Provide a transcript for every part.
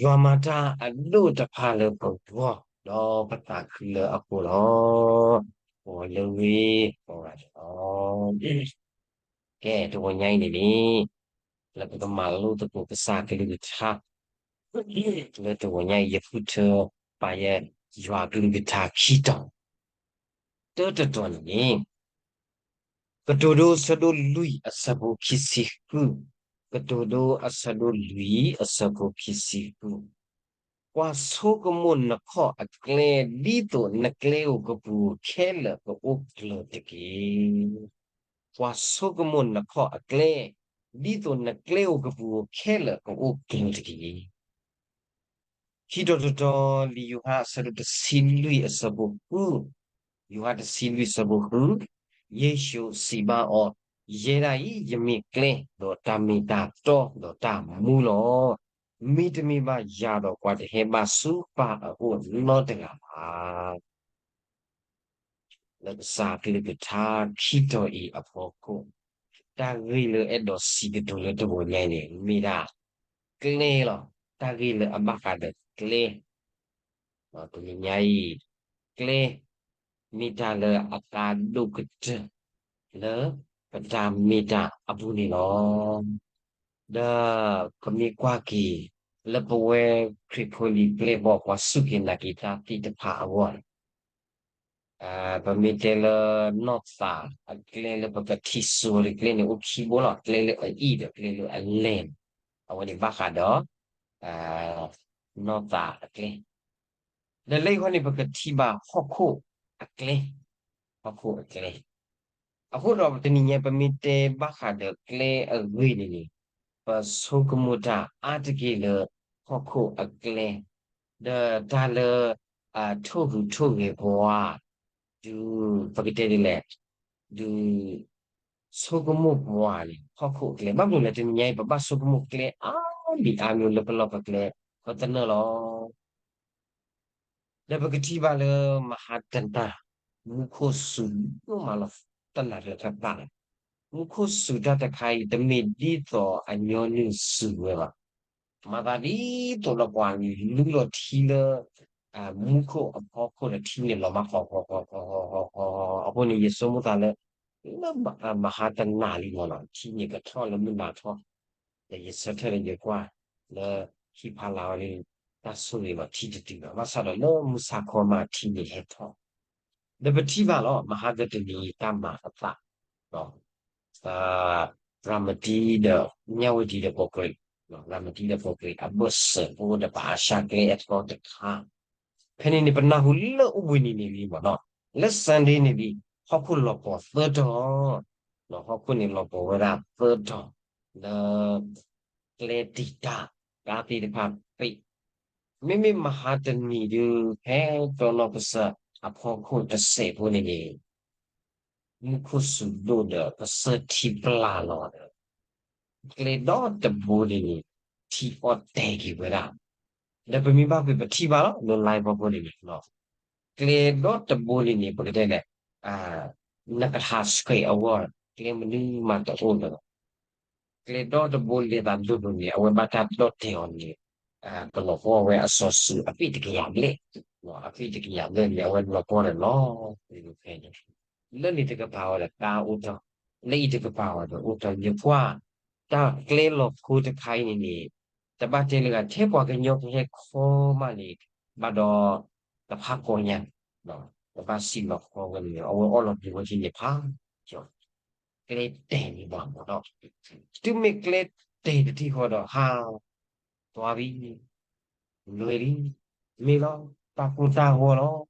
ယွၤမၤတၢ်အဒိၣ်တဖၣ်လၢပဂီၢ်, ဒီးပသးခုလၢအဃိလီၤ. ပဂီၢ်လၢဝ့ၢ်ပဂၤန့ၣ်လီၤ. ကဲ, တဂီၤညါအံၤန့ၣ်န့ၣ်, လၢပကမၤလိသကိးကစၢ်ကလုၢ်ကထါ, လၢတဂီၤညါအံၤ ယဃုထၢပာ်ယဲ ယွၤကလုၢ်ကထါခံတီၤ, တၢတတီၤန့ၣ်န့ၣ် ကတိၤဒိအဆၢဒိၣ်လွံၢ်အဆၢဖိခံဆံဃု, ကတိၤဒိအဆၢဒိၣ်လွံၢ်အဆၢဖိခံဆံဃု, ကွၢ်ဆိကမိၣ်နခီၣ်အကျဲ ဒ်သိးနကျဲဧိၤကပူၤဧိၤခဲလၢာ်ကအိၣ်ကျၢၤတက့ၢ်. ကွၢ်ဆိကမိၣ်နခီၣ်အကျဲ, ဒ်သိးနကျဲဧိၤကပူၤဧိၤခဲလၢာ်ကအိၣ်ကျၢၤတက့ၢ်. ခံတီၤတတီၤ လံာ်ယိၤဟၣ်အဆၢဒိၣ်တဆံလွံၢ်အဆၢဖိဃု, ယိၤဟၣ်တဆံလွံၢ်အဆၢဖိဃု, ယ့ၣ်ၡူးစံးဘၣ်အီၤ, ယဲဒၣ်အံၤ ယမ့ၢ်ကျဲ, ဒီးတၢ်မ့ၢ်တၢ်တီ, ဒီးတၢ်မူလီၤ. မ့တမ့ၢ်ဘၣ်ယၤဒီး ပှၤတဟဲဘၣ်ဆူပၢ်အအိၣ်နီတဂၤဘၣ်. လၢကစၢ်ကလုၢ်ကထါခံတီၤအံၤအဖီခိၣ်, တၢ်ဂ့ၢ်လၢအဲၣ်ဒိးစံးကတိၤလၢတဂီၤညါအံၤန့ၣ် မ့ၢ်ဒၣ်ကျဲလီၤ. တၢ်ဂ့ၢ်လၢအဘၣ်ဃးဒီးကျဲ, တနံၤညါအံၤ, ကျဲ မ့ၢ်တၢ်လၢအကါဒိၣ်ကတၢၢ် လၢပတၢ်မ့ၢ်တၢ်အပူၤန့ၣ်လီၤ. ဒီးပမ့ၢ်ကွၢ်က့ၤ လၢပဝဲခရံာ်ဖိလံၤပျဲၢ်ဘီၣ် ပှၤစူၢ်က့ၤနာ်က့ၤတၢ်သ့ၣ်တဖၣ်အဂီၢ်န့ၣ်, ပမ့ၢ်တဲလၢနီၢ်သးအကျဲ လၢပကထံၣ်စိၤတကျဲန့ၣ် အိၣ်ခံဘိလီၤ. ကျဲလၢအအံၣ်ဒီးကျဲလၢအလဲၢ်န့ၣ်, အဝဲန့ၣ်ဘၣ်ဃးဒီး နီၢ်သးအကျဲ. ဒီးလၢအံၤဃီန့ၣ် ပကထံၣ်ဘၣ်ဟီၣ်ခိၣ်အကျဲ, ဟီၣ်ခိၣ်အကျဲ. အဃိဒီးတနံၤညါ ပမ့ၢ်တဲဘၣ်ဃးဒီးကျဲအဂ့ၢ်န့ၣ်န့ၣ်, ပဆိကမိၣ်တၢ်အါတက့ၢ်လၢဟီၣ်ခိၣ်အကျဲ, ဒီးတၢ်လၢ အထိၣ်ဟူးထိၣ်ဂဲၤပှၤ, ဒုး ပကတဲဒ်လဲၣ်, ဒုး ဆိကမိၣ်ပှၤန့ၣ် ဟီၣ်ခိၣ်အကျဲ. ဘၣ်မနုၤလဲၣ် တနံၤညါအံၤ ပဘၣ်ဆိကမိၣ်ကျဲအါမံၤအါမံၤလၢပလီၢ်ပကျဲ ပသနၢၣ်လီၤ. ဒီးပကထံၣ်ဘၣ်လၢမဟါတနၤ, မူခိၣ်စူၤဒိၣ်မးလီၤ. တနၤလၢတသးန့ၣ်, မူခိၣ်စူၤတၢ်တခါအံၤ တမ့ၢ်ဒ်သိးအညီနုၢ်စူၤဝဲဘၣ်. မၤသးဒ်သိးဒီးပှၤလူလီၤထံလၢ မူခိၣ်အဖီခိၣ်ဒီးထံန့ၣ်လီၤမးဃီဃီဃီဃီဃီဃီဃီ. အဃိန့ၣ် ယဆိကမိၣ်သးလၢ လၢမဟါတနၤလံမ့ၢ်နီၤ ထံန့ၣ်ကထီၣ်လၢမုၢ်နၤထီၣ်, ဒီးယဆၢထၢၣ်လၢယကွၢ် လၢဟံၣ်ဖးလၢ်ဝဲန့ၣ် တၢ်ဆိၣ်ဂ့ၤမး ထံတတုၤဘၣ်. ဘၣ်ဆၣ်ဒီးလၢမုၢ်ဆါခီမးထံန့ၣ်ဟဲထီၣ်. ဒီးပထံၣ်ဘၣ်လီၤ မဟါကတနံၤတၢ်မၤအသး ရၤမတံဒီး မၠၣ်ဝတံဒီး ကီးကြံး, ရၤမတံဒီးကီးကြံး အဘၢၣ်စၢၤ ပအိၣ်ဒီးပအါၡါကျဲအသီတခါ, ဖဲန့ၣ်န့ၣ် ပနၢ်ဟူလၢအိၣ်ဘှံးနံၤန့ၣ်လံမ့ၢ်နီၤ, လၢ Sunday န့ၣ်လံ, ဟီၣ်ခိၣ်လီၤပှီၤသၢတီၤ, ဟီၣ်ခိၣ်န့ၣ်လီၤပှီၤဝဲဒၣ်သၢတီၤ, လၢ ကျဲတံာ်တာ် ကါသ့ၣ်တဖၣ်ပ့ၣ်, မ့မ့ၢ်မဟါတနံၤဒုး ဖဲတီနီၢ်ကစၢၢ်အဖီခိၣ်တစဲးဖိန့ၣ်န့ၣ် မူခိၣ်စူၤဒိၣ်ဒီးကစၢၢ်ထံပျၢ်လီၤဒီး ကျဲဒီတဘိန့ၣ်န့ၣ် ထံအီၣ်တဲာ်က့ၤဝဲဒၣ်, ဒီးပမ့ၢ်ဘၣ်ကွၢ်ပထံၣ်ဘၣ်လီၤ လၢ live ဖီခိၣ်န့ၣ်န့ၣ် ကျဲဒီတဘိန့ၣ်န့ၣ် ပကတဲလဲၣ်, နကဟးဆှဲးအဂီၢ် ကျဲမနုၤမးတအိၣ်လၢၤဘၣ်. ကျဲဒီတဘိလဲၤသးဒိၣ်ဒိၣ်န့ၣ် အဝဲဘၣ်တၢ်ဒီၣ်တဲာ်အီၤန့ၣ် ကလီၤပှီၢ်ဝဲအစီၤစုၤအပ့ၢ်တကယၤဘျဲၣ်, အပ့ၢ်တကယၤဘျဲၣ်န့ၣ် အဝဲလီၤပှီၢ်ဒီးလီၤ, လၢန့ၣ်တကပၤဝဲဒီးကါအိၣ်ထီၣ်, လၢအံၤတကပၤဝဲဒီးအိၣ်ထီၣ် ယကွၢ် တၢ်ကျဲလီၤဖိတခါအံၤန့ၣ်န့ၣ် တဘၣ်တဲလၢၤဂၤ ထဲပှၤကညီကဟဲခီမးန့ၣ် ဘၣ်ဒီး တဖးကီညါ, တဘၣ်စံၣ်လီၤခီဝဲန့ၣ် အဝဲအီၣ်လီၤပှ့ၤဝဲထံန့ၣ်ဖး ကျဲတဲာ်န့ၣ်ဘၣ်မ့ၢ်နီၤ, တုၤမ့ၢ်ကျဲတဲာ်တထံၣ်ဃီဒီး ဟါ, တွၤလံ, လွဲလံ, မ့ၢ်လီၤ, တၢ်ကိၢ်တၢ်ဂီၤလီၤ,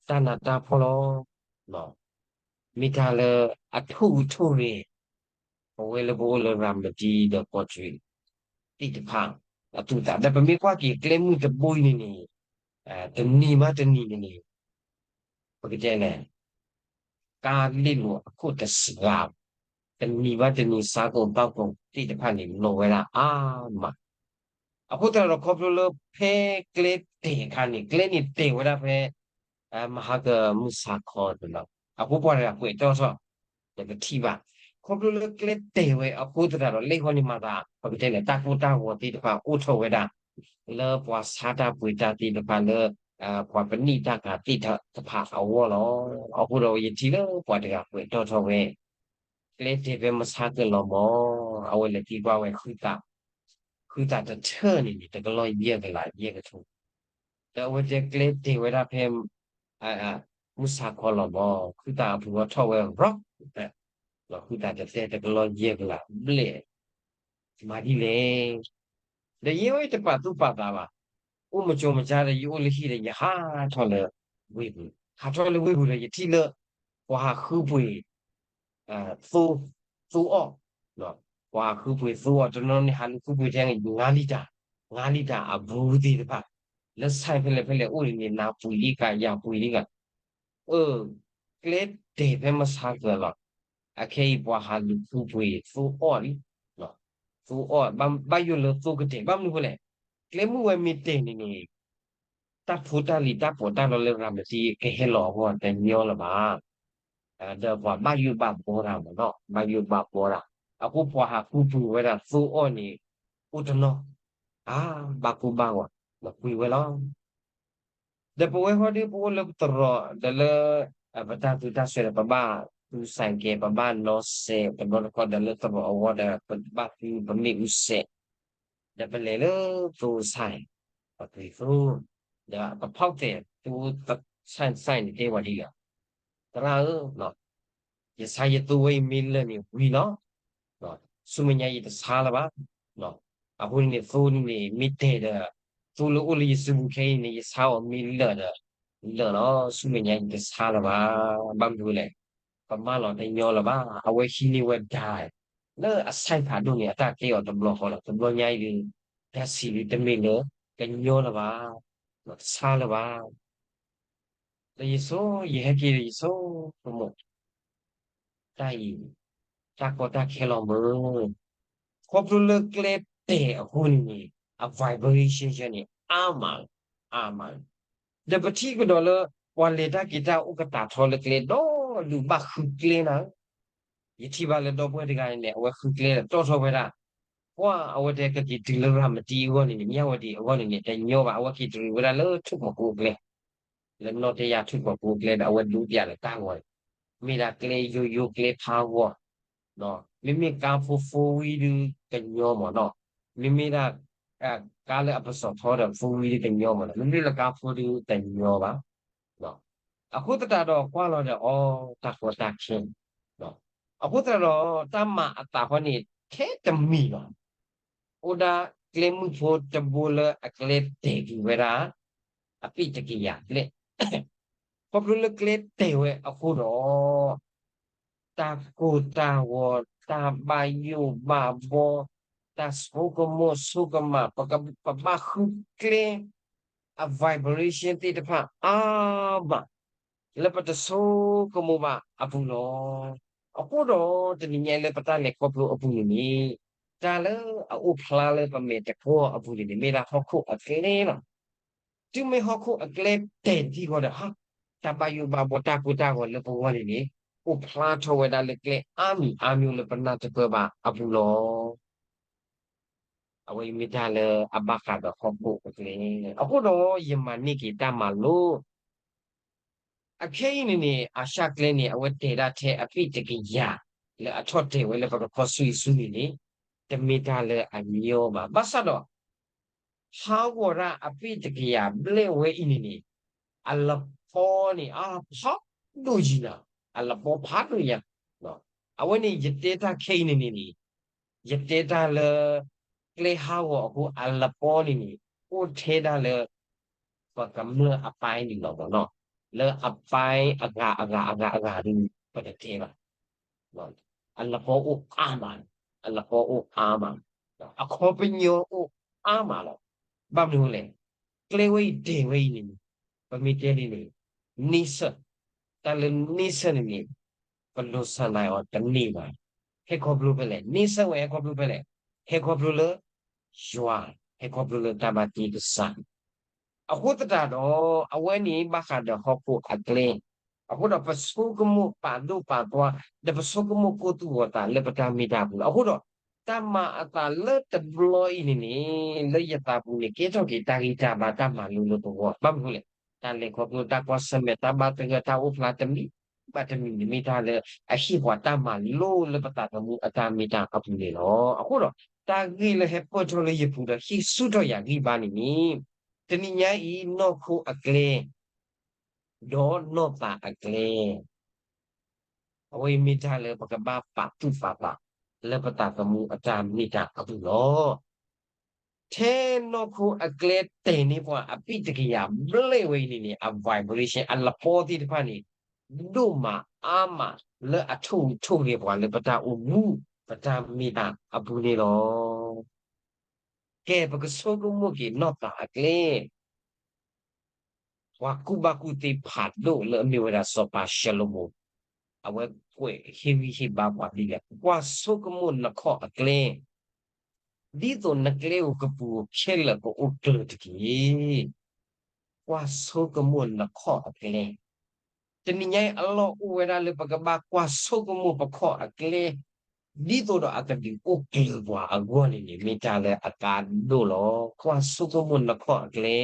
တၢ်နးတၢ်ဖှီၣ်လီၤ, မ့ၢ်တၢ်လၢအထိၣ်ဂူာ်ထိၣ်ဂဲၤ ပဝဲလၢပအိၣ်လၢရၤမတံဒီးကီးတရံး သ့ၣ်တဖၣ် အသူၣ်သး ဒီးပမ့ၢ်ကွၢ်က့ၤကျဲမုၢ်တဘိအံၤန့ၣ်န့ၣ် တနံၤဘၣ်တနံၤန့ၣ်န့ၣ် ပကတဲလဲၣ် ကါလ့ၣ်လိာ်အခိၣ်တစှၤ, တနံၤဘၣ်တနံၤ ဆါကိာ်ဘၣ်ကိာ်သ့ၣ်တဖၣ်န့ၣ် လီၤဝဲဒၣ်အါမး, အဃိသတးဒီးခီဖျိလၢဖဲကျဲတဲာ်အခါန့ၣ် ကျဲန့ၣ်တဲာ်ဝဲဒၣ်ဖဲ မဟါကမုၢ်ဆါခီန့ၣ်လီၤ. အဃိပှၤတဂၤကွဲးတီၣ်ထီၣ် ဒီးပထံၣ်ဘၣ် ခီဖျိလၢကျဲတဲာ်ဝဲအဃိသတးဒီး လၢအံၤဃီန့ၣ်မၤသး ပကတဲလဲၣ် တၢ်ကိၢ်တၢ်ဂီၤသ့ၣ်တဖၣ်အိၣ်ထီၣ်ဝဲဒၣ် လၢပှၤဆါတၢ်ပှ့ၤတၢ်သ့ၣ်တဖၣ်လၢ ပှၤပနံာ်တၢ်ကၤသ့ၣ်တဖၣ်အဂီၢ်လီၤ. အဃိဒီးယထံၣ်လၢပှၤတဂၤကွဲးတီၣ်ထီၣ်ဝဲ ကျဲတဲာ်ဖဲမဆါကၢၢ်လီၤမၢ်, အဝဲလဲၤသံကွၢ်ဝဲ ဃုသးတထၢၣ်န့ၣ်န့ၣ် တကလီၢ်ယဲၢ်ကလးယဲၢ်ကထိ, ဒီးအဝဲတဲကျဲတဲာ်ဝဲဒၣ်ဖဲ မုၢ်ဆါခီလီၤမၢ်, ဃုသးအပူၤထီၣ်ဝဲ rock, ဃုသးတတဲတကလီၢ်ယဲၢ်ကလးဘျဲၣ်, မၤဒ်လဲၣ်. ဒီးယဲဝဲတပာ်သူၣ်ပာ်သးဘၣ်, အိၣ်မုာ်ကၠိမုာ်ကၠါဒီး ယအိၣ်လၢဟံၣ်ဒီး ယဟးထီၣ်လၢဝ့ၢ်ပူၤ, ဟးထီၣ်လၢဝ့ၢ်ပူၤဒီး ယထံၣ်လၢ ပှၤဟးဃုပှ့ၤ သိအီၣ်, ပှၤဟးဃုပှ့ၤသိအီၣ် တနီၤနီၤန့ၣ် ဟးလူၤဃုပှ့ၤထဲ ငါးလံတၢ်, ငါးလံတၢ်အဘူးသ့ၣ်တဖၣ်, လၢ site ဖဲလဲၣ်ဖဲလဲၣ်အိၣ်န့ၣ်န့ၣ် နၤပှ့ၤလံဂၤ ယၤပှ့ၤလံဂၤ, အၢ, ကျဲတဲာ်ဖဲမဆါကၢၢ်လီၤ. အခဲအံၤပှၤဟးလူၤဃုပှ့ၤသိအီၣ်လံ, သိအီၣ် ဘၣ်ယိၣ်လၢသိကတဲာ် ဘၣ်မနုၤဃိလဲၣ်, ကျဲမုၢ်ဝဲမ့ၢ်တဲာ်န့ၣ်န့ၣ် တၢ်ဖိတၢ်လံၤတၢ်ပီးတၢ်လီလၢရၤမတံကဟဲလီၤအဂီၢ်တညီလၢၤဘၣ်. ဒီးပှၤဘၣ်ယိၣ်ဘၣ်ဘှီတၢ်မၢ်နီၤ, ဘၣ်ယိၣ်ဘၣ်ဘှီတၢ်, အဃိပှၤဟးဃုပှ့ၤဝဲဒၣ်သိအီၣ်န့ၣ် အိၣ်တနီၤ, အါ, ဘၣ်ကိၢ်ဘၣ်ဂီၤ, နပှ့ၤဝဲလီၤ. ဒီးပဝဲဃီဒီး ပအိၣ်လၢပသရိာ်ဒီးလၢ ပတၢ်သူတၢ်စွဲဒီး ပဘၣ်သူစဲးကဲး ပဘၣ်နီစဲး တဘျီတခီၣ်ဒီးလၢသရိာ်အဂီၢ်ဒီး ပဘၣ်သူပမ့ၣ်အူစဲး, ဒီးပလဲၤလၢသိစဲး, ပပှ့ၤသိ, ဒီးပဖီၣ်သဲးသိစဲးန့ၣ်တဲဝဲဒ်အံၤ, သရၣ်ဧၢ, ယဆါယသိဝဲအံၤမ့ၢ်လၢာ်န့ၣ်ဝံၤလီၤ. ဆူမဲာ်ညါယတဆါလၢၤဘၣ်. အဃိန့ၣ်န့ၣ် သိန့ၣ်န့ၣ် မ့ၢ်တဲာ်ဒီး သိလၢအိၣ်လၢယစုပူၤခဲအံၤန့ၣ် ယဆါအီၤမ့ၢ်လၢာ်ဒီး လၢာ်လီၤ. ဆူမဲာ်ညါယတဆါလၢၤဘၣ်. ဘၣ်မနုၤလဲၣ်, ပမၢလီၤတညီလၢၤဘၣ်. အဝဲဟံးန့ၢ်ဝဲဒၣ် လၢအ site ဖးဒိၣ်န့ၣ် အတၢ်ကဲအီၤတဘျီဃီလီၤ. တဘျီညါအံၤဒီး တၢ်စံးလံတမ့ၢ်လၢ ကညီလၢၤဘၣ်, တဆါလၢၤဘၣ်. ဒီးယဆိ ယဟဲက့ၤဒီးယဆိကမိၣ် တၢ်အံၤ တၢ်ကီတၢ်ခဲလီၤမၢ်, ခီဖျိလၢကျဲတဲာ်အဃိန့ၣ်န့ၣ် အ vibration န့ၣ် အါမးလီၤ, အါမးလီၤ. ဒီးပထံၣ်ကဒီးလၢ ပှၤလဲၤတၢ်က့ၤတၢ်အိၣ်ကတၢၢ်ထီလၢကျဲဒီး ဒုးဘၣ်ဃုကျဲနၤ, ယထံၣ်ဘၣ်လၢဒီပုၢ်ဝဲၢ်တဂၤန့ၣ်န့ၣ် အဝဲဃုကျဲဒီးတီၢ်ထီၣ်ဝဲဒၣ်, ပှၤအဝဲတဲကက့ၤတုၤလၢရၤမတံအဂီၢ်န့ၣ်န့ၣ် မ့ၢ်ဝဲဒၣ်အဂီၢ်န့ၣ်န့ၣ် တညီဘၣ်, အဝဲက့ၤတရံးဝဲဒၣ်လၢထူၣ်ဖီၣ်ကိအကျဲ လၢနီၢ်တဲယၤထူၣ်ဖီၣ်ကိအကျဲဒီး အဝဲဒိးပျးလၢတၢ်ဂီၤန့ၣ် မ့ၢ်ဒၣ်ကျဲယိယိကျဲဖးဂီၤ, မ့မ့ၢ်ကါဖိ four wheel ဒုးတညီမၢ်နီၤ, မ့မ့ၢ်ဒၣ် ကါလၢအပစီၤထီဒီး four wheel ဒုးတညီမၢ်နီၤ, မ့မ့ၢ်လၢကါဖိဒုးတညီဘၣ်. အဃိသတးဒီးကွၢ်လီၤဒီး အိ တၢ်ကီတၢ်ခဲ, အဃိသတးဒီး တၢ်မၤအသးဖီန့ၣ် ထဲတမံၤလီၤ. အိၣ်ဒၣ်ကျဲမုၢ်ဖိတဘိလၢအကျဲတဲာ်ကွံာ်ဝဲဒၣ် အပ့ၢ်တကယၤကျဲ, ခီဖျိလၢကျဲတဲာ်ဝဲအဃိဒီး တၢ်ကိၢ်တၢ်ဂီၤ တၢ်ဘၣ်ယိၣ်ဘၣ်ဘှီ တၢ်ဆိကမိၣ်ဆိကမး ပက ပဘၣ်ဃုကျဲ အ vibration သ့ၣ်တဖၣ်အါမး လၢပတဆိကမိၣ်ဘၣ်အပူၤလီၤ. အဃိဒီးတနံၤညါအံၤလၢပတၢ်လဲၤခီဖျိအပူၤန့ၣ်န့ၣ် တၢ်လၢအအိၣ်ဖျါလၢပမဲာ်တကွီၢ်အပူၤန့ၣ်န့ၣ် မ့ၢ်ဒၣ်ဟီၣ်ခိၣ်အကျဲလီၤ. တုၤမ့ၢ်ဟီၣ်ခိၣ်အကျဲတဲာ်တထံၣ်ဃီဒီး ဟါ, တၢ်ဘၣ်ယိၣ်ဘၣ်ဘှီတၢ်ကိၢ်တၢ်ဂီၤလၢပဂီၢ်န့ၣ်န့ၣ် အိၣ်ဖျါထီၣ်ဝဲဒၣ်လၢကျဲအါမံၤအါမျိၤလၢပနၢ်တပၢၢ်ဘၣ်အပူၤလီၤ. အဝဲအံၤမ့ၢ်တၢ်လၢအဘၣ်ဃးဒီးဟီၣ်ခိၣ်အကျဲ, အဃိဒီးယမၤန့ၢ်က့ၤတၢ်မၤလိ အခဲအံၤန့ၣ်န့ၣ် အၤၡၢၣ်ကျဲန့ၣ် အဝဲတဲာ်ဒၣ်ထဲအပ့ၢ်တကယၤ လၢအထီၣ်တဲာ်ဝဲလၢပကခီဆူအံၤဆူန့ၣ်န့ၣ် တမ့ၢ်တၢ်လၢအညီဘၣ်. ဘၣ်ဆၣ်ဒီး ဟးဂီၤတၢ်အပ့ၢ်တကယၤဘျဲၣ်ဝဲအံၤန့ၣ်န့ၣ် အလပီန့ၣ် အဖးဒိၣ်ယံၤနၤ, အလပီဖးဒိၣ်ယၤ. အဝဲန့ၣ် ယတဲတၢ်ခဲအံၤန့ၣ်န့ၣ်န့ၣ် ယတဲတၢ်လၢ ကျဲဟးဂီၤအဃိ အလပီန့ၣ်န့ၣ် အိၣ်ထဲဒၣ်လၢ ပကမျၢၢ်အပိုင်းန့ၣ်လီၤမၢ်နီၤ, လၢအပိုင်းအဂၤအဂၤအဂၤအဂၤဒုး ပတတဲဘၣ်. အလပီအိၣ်အါမး, အလပီအိၣ်အါမး, အခီပညီအိၣ်အါမးလီၤ. ဘၣ်မနုၤလဲၣ်, ကျဲဝဲအံၤတဲာ်ဝဲအံၤန့ၣ် ပမ့ၢ်တဲန့ၣ်န့ၣ် န့ဆၢၣ်, တၢ်လၢန့ဆၢၣ်န့ၣ်န့ၣ် ပဒိးစၢၤနၤအီၤတန့ၢ်ဘၣ်. ဟဲခီဖျိဖဲလဲၣ်, န့ဆၢၣ်ဝဲဟဲခီဖျိဖဲလဲၣ်, ဟဲခီဖျိလၢ ယွၤ, ဟဲခီဖျိလၢတၢ်ဘၣ်တ့ကစၢ်. အဃိသတးဒီး အဝဲန့ၣ်ဘၣ်ဃးဒီးဟီၣ်ခိၣ်အကျဲ, အဃိဒီးပဆိကမိၣ်ပာ်ဒိၣ်ပာ်ကွၢ်, ဒီးပဆိကမိၣ်ကိၢ်သူၣ်ဂီၤသးလၢပတၢ်မ့ၢ်တၢ်ပူၤလီၤ. အဃိဒီး တၢ်မၤအသးလၢတဘျီအံၤန့ၣ်န့ၣ် လၢယသးပူၤန့ၣ် ကဲထီၣ်က့ၤတၢ်ဂံၢ်တၢ်ဘါ တၢ်မၤလိလၢပဂီၢ် ဘၣ်မနုၤလဲၣ်, တၢ်လဲၤခီဖျိ တၢ်ကွၢ်ဆၢၣ်မဲာ် တၢ်ဘၣ်သဂၢၢ် တၢ်အိၣ်ဖျါတမံၤဘၣ်တမံၤန့ၣ် မ့ၢ်တၢ်လၢအဟ့ၣ်ပှၤတၢ်မၤလိလၢပသးသမူအတၢ်မ့ၢ်တၢ်အပူၤန့ၣ်လီၤ. အဃိဒီး တၢ်ဂ့ၢ်လၢဟဲပၢၢ်ထီၣ်လၢယပူၤဒီးဟ့ၣ်ဆူၣ်ထီၣ်ယၤဂံၢ်ဘါန့ၣ်န့ၣ် တနံၤညါအံၤ နီၢ်ခိအကျဲ ဒီးနီၢ်သးအကျဲ အဝဲအံၤမ့ၢ်တၢ်လၢပကဘၣ်ပာ်သူၣ်ပာ်သး လၢပသးသမူအတၢ်မ့ၢ်တၢ်အပူၤလီၤ. ထဲနီၢ်ခိအကျဲတဲာ်န့ၢ်ပှၤအပံၣ်တကယၤဘျဲၣ်ဝဲအံၤန့ၣ်န့ၣ် အ vibration အလပီသ့ၣ်တဖၣ်န့ၣ် ဒိၣ်မးအါမးလၢအထိၣ်ဟူးထိၣ်ဂဲၤပှၤလၢပတၢ်အိၣ်မူ ပတၢ်မ့ၢ်တၢ်အပူၤန့ၣ်လီၤ. ကဲ ပကဆိကမိၣ်က့ၤနီၢ်သးအကျဲ ပှၤကူၣ်ဘၣ်ကူၣ်သ့ဖးဒိၣ်လၢအမ့ၢ်ဝဲဒၣ်စီၤပၤၡလိၤမိၤ အဝဲကွဲးဟ့ၣ်ဂံၢ်ဟ့ၣ်ဘါပှၤဒ်လဲၣ်, ကွၢ်ဆိကမိၣ်နခီၣ်အကျဲ, ဒ်သိးနကျဲဧိၤကပူၤဧိၤခဲလၢာ်ကအိၣ်ကျၢၤတက့ၢ်. ကွၢ်ဆိကမိၣ်နခီၣ်အကျဲ, တနံၤညါအံၤအလီၢ်အိၣ်ဝဲဒၣ်လၢပကဘၣ်ကွၢ်ဆိကမိၣ်ပခီၣ်အကျဲ ဒ်သိးဒီးအကဒုးအိၣ်ကျၢၤပှၤအဂီၢ်န့ၣ်န့ၣ် မ့ၢ်တၢ်လၢအကါဒိၣ်လီၤ. ကွၢ်ဆိကမိၣ်နခီၣ်အကျဲ,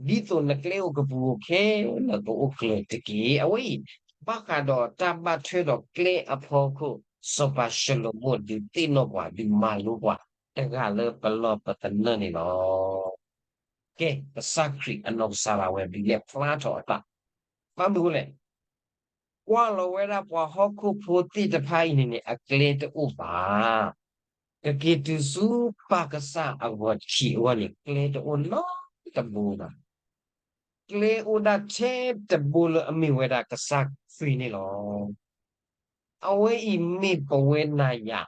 ဒ်သိးနကျဲဧိၤကပူၤဧိၤခဲလၢာ်ကအိၣ်ကျၢၤတက့ၢ်. အဝဲအံၤ ဘၣ်ဃးဒီးတၢ်ဘၣ်ထွဲဒီးကျဲအဖီခိၣ် စီၤပၤၡလိၤမိၤဒုးသ့ၣ်နီၣ်ပှၤ ဒုးမၤလိပှၤ တဂၤလၢပလီၢ်ပသနၢၣ်န့ၣ်လီၤ. ကဲ ကစၢ်ခရံာ်အနီၢ်ကစၢ်ဒၣ်ဝဲဒုးလဲၤဖျါထီၣ်အသး, ဘၣ်မနုၤလဲၣ် ကွၢ်လီၤဝဲဒၣ်ပှၤဟီၣ်ခိၣ်ဖိသ့ၣ်တဖၣ်အံၤန့ၣ်န့ၣ် အကျဲတအိၣ်ဘၣ်. ကက့ၤတုၤဆူပၢ်ကစၢ်အဂီၤထံးအဂီၢ်န့ၣ် ကျဲတအိၣ်နီတဘိဘၣ်. ကျဲအိၣ်ဒၣ်ထဲတဘိလၢအမ့ၢ်ဝဲဒၣ်ကစၢ်ခရံာ်န့ၣ်လီၤ. အဝဲအံၤမ့ၢ်ပဝဲနၤယၤ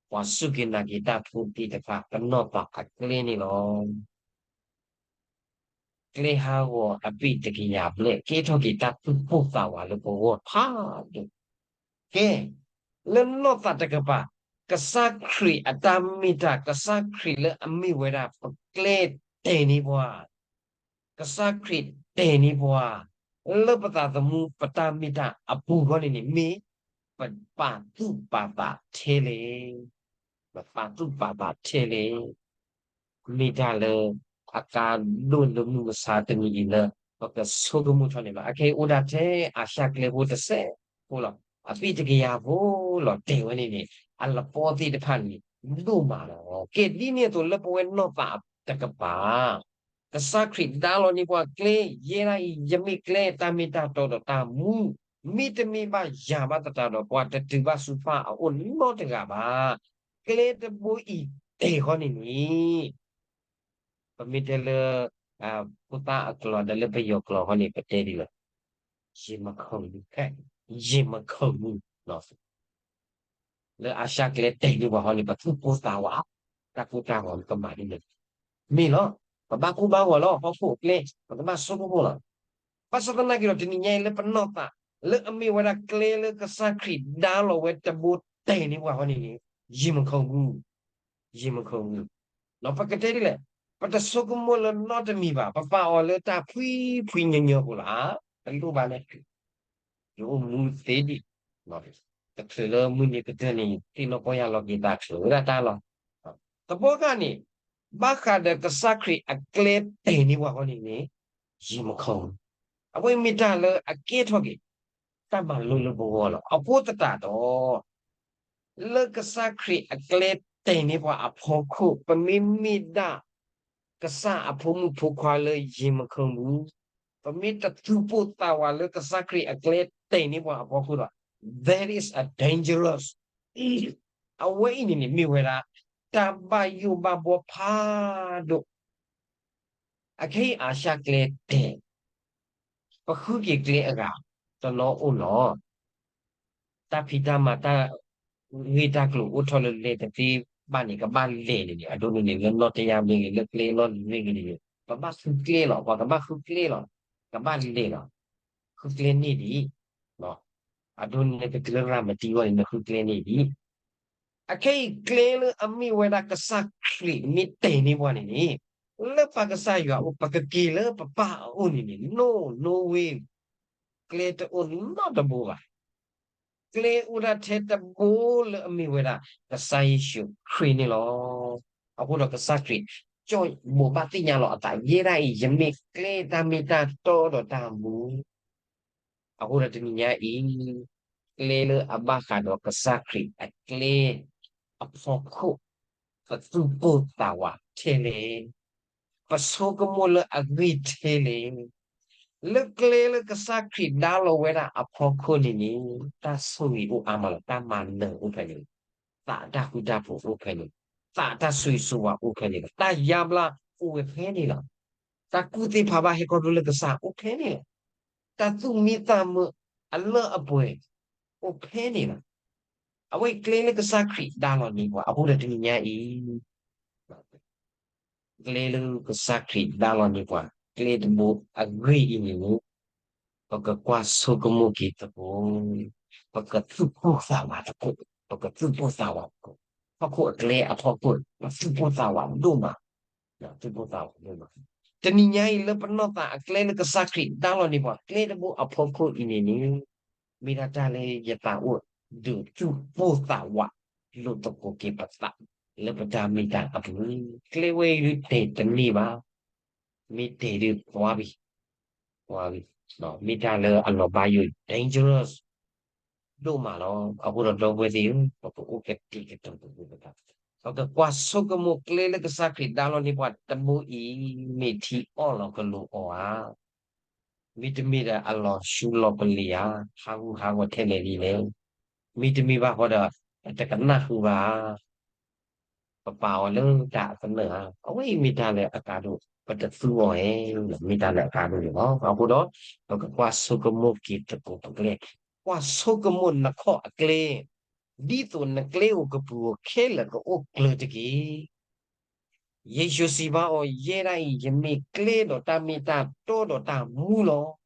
ပှၤစူၢ်က့ၤနာ်က့ၤတၢ်ဖိသ့ၣ်တဖၣ် ပနီၢ်သးအကျဲန့ၣ်လီၤ. ကျဲဟးဂီၤအပ့ၢ်တကယၤဘျဲၣ် ကဲထီၣ်က့ၤတၢ်သူၣ်ပိၢ်သးဝးလၢပဂီၢ်ဖးဒိၣ်. ကဲ, လၢနီၢ်သးတကပၤ, ကစၢ်ခရံာ်အတၢ်မ့ၢ်တၢ်, ကစၢ်ခရံာ်လၢအမ့ၢ်ဝဲဒၣ်ပကျဲတဲာ်န့ၢ်ပှၤ, ကစၢ်ခရံာ်တဲာ်န့ၢ်ပှၤ လၢပသးသမူပတၢ်မ့ၢ်တၢ်အပူၤအဂီၢ်န့ၣ်န့ၣ် မ့ၢ်ပပာ်သူၣ်ပာ်သးထဲလဲၣ်. ပပာ်သူၣ်ပာ်သးထဲလဲၣ်. မ့ၢ်တၢ်လၢအကါဒိၣ်လၢမုၢ်မဆါတနံၤအံၤလၢ ပကဆိကမိၣ်ထီၣ်န့ၣ်လီၤ. အခဲအံၤအိၣ်ဒၣ်ထဲအၡၢၣ်ကျဲဖိတစဲးဖိလီၤ. အပ့ၢ်တကယၤဖိလီၤ တဲာ်ဝဲန့ၣ်န့ၣ် အလပီသ့ၣ်တဖၣ်န့ၣ် ဒိၣ်မးလီၤ. ကဲဒ်န့ၣ်အသိးလၢပဝဲနီၢ်သးတကပၤ ကစၢ်ခရံာ်ဒါလီၤန့ၢ်ပှၤကျဲ, ယဲဒၣ်အံၤ ယမ့ၢ်ကျဲတၢ်မ့ၢ်တၢ်တီဒီးတၢ်မူ, မ့တမ့ၢ်ဘၣ်ယၤဘၣ်သတးဒီး ပှၤတတုၤဘၣ်ဆူပၢ်အအိၣ်နီတဂၤဘၣ်. ကျဲတဘိအံၤတဲာ်ဃီန့ၣ်န့ၣ် ပမ့ၢ်တဲလၢ ဖိသၣ်အကျိာ်ဒီးလၢပယီၤကျိာ်ဃီန့ၣ် ပတဲဒ်လဲၣ်, ယမခီမူ, ယမခီမူ လၢအၡၢၣ်ကျဲတဲာ်န့ၢ်ပှၤဃီန့ၣ် ပသူၣ်ပိၢ်သးဝး, တၢ်ကိၢ်တၢ်ဂီၤကမၤဒ်လဲၣ်. မ့ၢ်လီၤ, ပဘၣ်ကိၢ်ဘၣ်ဂီၤလီၤ ဟီၣ်ခိၣ်အကျဲ, ပကဘၣ်ဆိကမိၣ်လီၤ. ဘၣ်ဆၣ်သနာ်က့ဒီး တနံၤညါအံၤလၢပနီၢ်သး လၢအမ့ၢ်ဝဲဒၣ်ကျဲလၢကစၢ်ခရံာ်ဒါလီၤဝဲတဘိတဲာ်န့ၢ်ပှၤဃီန့ၣ်န့ၣ် ယမခီမူ, ယမခီမူ. ဒီးပကတဲဒ်လဲၣ်, ပတဆိကမိၣ်လၢနီတမံၤဘၣ်, ပပာ်အီၤလၢတၢ်ဖှံဖှံညီညီဖိလီၤ. တလိၣ်ဘၣ်လဲၣ် ယအိၣ်မူသ့ဒံး, တချုးလၢမုၢ်နံၤကတၢၢ်န့ၣ် သ့ၣ်နီၣ်ပီၢ်ယၢ်လီၤက့ၤသးချုးဝဲဒၣ်တၢ်လီၤ. တဘျီဃီန့ၣ် ဘၣ်ဃးဒီးကစၢ်ခရံာ်အကျဲတဲာ်န့ၢ်ပှၤဃီန့ၣ်န့ၣ် ယမခီမူ. အဝဲမ့ၢ်တၢ်လၢအကဲထီၣ်က့ၤ တၢ်မၤလိလၢပဂီၢ်လီၤ. အဃိသတးဒီး လၢကစၢ်ခရံာ်အကျဲတဲာ်န့ၢ်ပှၤအဖီခိၣ် ပမ့မ့ၢ်ဒၣ် ကစၢ်အဖိမုၣ်ဖိခွါလၢယမခီမူ, ပမ့ၢ်တသူၣ်ပိၢ်သးဝးလၢကစၢ်ခရံာ်အကျဲတဲာ်န့ၢ်ပှၤအဖီခိၣ်ဒီး that is a dangerous အဝဲအံၤန့ၣ်န့ၣ် မ့ၢ်ဝဲဒၣ် တၢ်ဘၣ်ယိၣ်ဘၣ်ဘှီဖးဒိၣ်. အခဲအံၤအၡၢၣ်ကျဲတဲာ်, ပဃုက့ၤကျဲအဂၤ တနီၤအိၣ်လီၤ. တၢ်ဖံးတၢ်မၤတၢ်ဂ့ၢ်တၢ်ကျိၤ အိၣ်ထီၣ်လၢလဲၤတသ့ဘၣ်န့ၣ် ကဘၣ်လဲၤန့ၣ်န့ၣ် အဒိန့ၣ်န့ၣ် လၢနီၣ်တယၢ်မ့ၢ်ဂ့ၤ လၢကျဲလီၢ်လံၤမ့ၢ်ဂ့ၤန့ၣ်န့ၣ် ပဘၣ်ဃုကျဲလီၤ. ပှၤကဘၣ်ဃုကျဲလီၤ. ကဘၣ်လဲၤလီၤ. ဃုကျဲန့ၢ်ဒံး အဒိန့ၣ် ပတုၤလၢရၤမတံအဂီၢ်န့ၣ် နဃုကျဲန့ၢ်ဒံး. အခဲအံၤကျဲလၢအမ့ၢ်ဝဲဒၣ်ကစၢ်ခရံာ်မ့ၢ်တဲာ်န့ၢ်ပှၤန့ၣ်န့ၣ် လၢပၢ်ကစၢ်ယွၤအအိၣ် ပကက့ၤလၢပပၢ်အအိၣ်န့ၣ်န့ၣ် no, no way. ကျဲတအိၣ်နီတဘိဘၣ်. ကျဲအိၣ်ဒၣ်ထဲတဘိလၢအမ့ၢ်ဝဲဒၣ် ကစၢ်ယ့ၣ်ၡူးခရံာ်န့ၣ်လီၤ. အဃိဒီးကစၢ်ခရံာ် ကၠီၣ်ဘိးဘၣ်သ့ၣ်ညါလီၤအသး ယဲဒၣ်အံၤ ယမ့ၢ်ကျဲတၢ်မ့ၢ်တၢ်တီဒီးတၢ်မူ အဃိဒီးတနံၤညါအံၤ ကျဲလၢအဘၣ်ဃးဒီးကစၢ်ခရံာ်အကျဲအဖီခိၣ် ပသူၣ်ပိၢ်သးဝးထဲလဲၣ်, ပဆိကမိၣ်လၢအဂ့ၢ်ထဲလဲၣ်, လၢကျဲလၢကစၢ်ခရံာ်ဒါလီၤဝဲဒၣ်အဖီခိၣ်န့ၣ်န့ၣ် တၢ်ဆိၣ်ဂ့ၤအိၣ်အါမးလီၤ, တၢ်မၤနၢၤအိၣ်ဖဲန့ၣ်လီၤ, သးအတၢ်ဃူတၢ်ဖိးအိၣ်ဖဲန့ၣ်လီၤ, သးအတၢ်ဆိၣ်ဂ့ၤဆိၣ်ဝါအိၣ်ဖဲန့ၣ်လီၤ, တၢ်ယါဘျါအိၣ်ဝဲဖဲန့ၣ်လီၤ. တၢ်ကူၣ်သ့ဖးဘၣ်ဟဲခီဖျိလၢကစၢ်အိၣ်ဖဲန့ၣ်လီၤ. တၢ်သူၣ်မံသးမုာ်အလၢအပှဲၤအိၣ်ဖဲန့ၣ်လီၤ. အဝဲအံၤကျဲလၢကစၢ်ခရံာ်ဒါလီၤန့ၢ်ပှၤ အဃိဒီးတနံၤညါအံၤ ကျဲလၢကစၢ်ခရံာ်ဒါလီၤန့ၢ်ပှၤ ကျဲတဘိအဂ့ၢ်အံၤန့ၣ် ပကကွၢ်ဆိကမိၣ်က့ၤသကိး, ပကသူၣ်ပိၢ်သးဝးသကိး, ပကသူၣ်ပိၢ်သးဝးသကိး, ဟီၣ်ခိၣ်အကျဲအဖီခိၣ် ပသူၣ်ပိၢ်သးဝးဒိၣ်မး, သူၣ်ပိၢ်သးဝးဒိၣ်မး. တနံၤညါအံၤလၢပနီၢ်သးအကျဲလၢကစၢ်ခရံာ်ဒါလီၤန့ၢ်ပှၤ ကျဲတဘိအဖီခိၣ်အံၤန့ၣ်န့ၣ် မ့ၢ်ဒၣ်တၢ်လၢယသးအိၣ်ဒုးသူၣ်ပိၢ်သးဝးလိာ်သကိးက့ၤပသး လၢပတၢ်မ့ၢ်တၢ်အပူၤ, ကျဲဝဲအံၤဒုးတဲာ်တန့ၢ်ဘၣ်, မ့ၢ်တဲာ်ဒုးပှၤဘံ, ပှၤဘံ, မ့ၢ်တၢ်လၢအလီၤဘၣ်ယိၣ် dangerous ဒိၣ်မးလီၤ. အဃိဒီးဒီပုၢ်ဝဲၢ်သ့ၣ်ဧၢ, ပကအိၣ်ကတဲာ်ကတီၤပသး, ပကကွၢ်ဆိကမိၣ်ကျဲလၢကစၢ်ခရံာ်ဒါလီၤန့ၢ်ပှၤတဘိအံၤ မ့ၢ်ထံအီၣ်လီၤကလိၤအီၤဧါ, မ့တမ့ၢ်ဒီးအလီၤဆူလီၤပလ့ၤဧါ, ဟးဂူာ်ဟးဂီၤထဲလဲၣ်ဒ်လဲၣ်, မ့တမ့ၢ်ဘၣ်ဃီဒီး ပတကနၣ်ဃုာ်ဘၣ်ဧါ ပပာ်အီၤလၢတၢ်အသနၢၣ်ဧါ, အဝဲအံၤမ့ၢ်တၢ်လၢအကါဒိၣ်, ပတသူအီၤဧါ, မ့ၢ်တၢ်လၢအကါဒိၣ်န့ၣ်လီၤ. အဃိဒီး ပကကွၢ်ဆိကမိၣ်က့ၤသကိးပကျဲ, ကွၢ်ဆိကမိၣ်နခီၣ်အကျဲ, ဒ်သိးနကျဲဧိၤကပူၤဧိၤခဲလၢာ်ကအိၣ်ကျၢၤတက့ၢ်. ယ့ၣ်ၡူးစံးဘၣ်အီၤ, ယဲဒၣ်အံၤ ယမ့ၢ်ကျဲဒီးတၢ်မ့ၢ်တၢ်တီဒီးတၢ်မူလီၤ.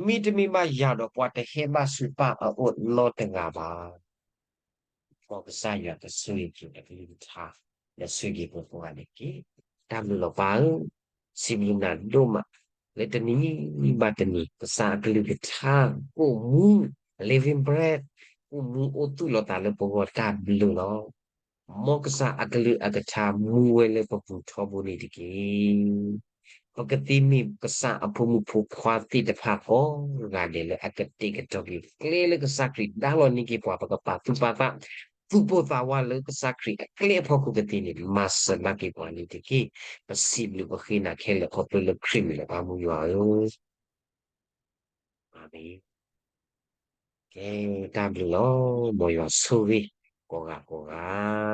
မ့တမ့ၢ်ဘၣ်ယၤဒီး ပှၤတဟဲဘၣ်ဆူပၢ်အအိၣ်နီတဂၤဘၣ်. မ်ကစၢ်ယွၤကဆိၣ်ဂ့ၤက့ၤအကလုၢ်ကထါ, ဒီးဆိၣ်ဂ့ၤပှၤကိးဂၤန့ၣ်တက့ၢ်. တၢ်ဘျုးလီၤပၢ်ဧၢ, စံးဘျုးနၤဒိၣ်မး, လၢတနံၤဘၣ်တနံၤ ကစၢ်အကလုၢ်ကထါ ကိၣ်မူ, living bread, ကိၣ်မူအိၣ်သူၣ်လီၤသးလၢပဂီၢ် တၢ်ဘျုးလီၤ. မ်ကစၢ်အကလုၢ်အကထါမူဝဲလၢပပူၤထီဘိန့ၣ်တက့ၢ်. ပကသ့မ့ၢ်ကစၢ်အဖိမုၣ်ဖိခွါသ့ၣ်တဖၣ်ကိးဂၤဒဲးလၢအကတဲာ်ကတီၤက့ၤ ကျဲလၢကစၢ်ခရံာ်ဒါလီၤန့ၢ်က့ၤပှၤ ပကပာ်သူၣ်ပာ်သး, သူၣ်ပိၢ်သးဝးလၢကစၢ်ခရံာ်အကျဲအဖီခိၣ်ကသ့န့ၣ် မၤစၢၤဘၣ်က့ၤပှၤန့ၣ်တက့ၢ်. ပစံးဘျုးပဃ့နၤခဲလၢာ်ခီဖျိလၢခရံာ်မံၤလီၤ ပၢ်မုၢ်ယွၤဧၢ. အၤမ့ၣ်. ကဲ, တၢ်ဘျုးလီၤ. မ်ယွၤဆိၣ်ဂ့ၤကိးဂၤကိးဂၤ.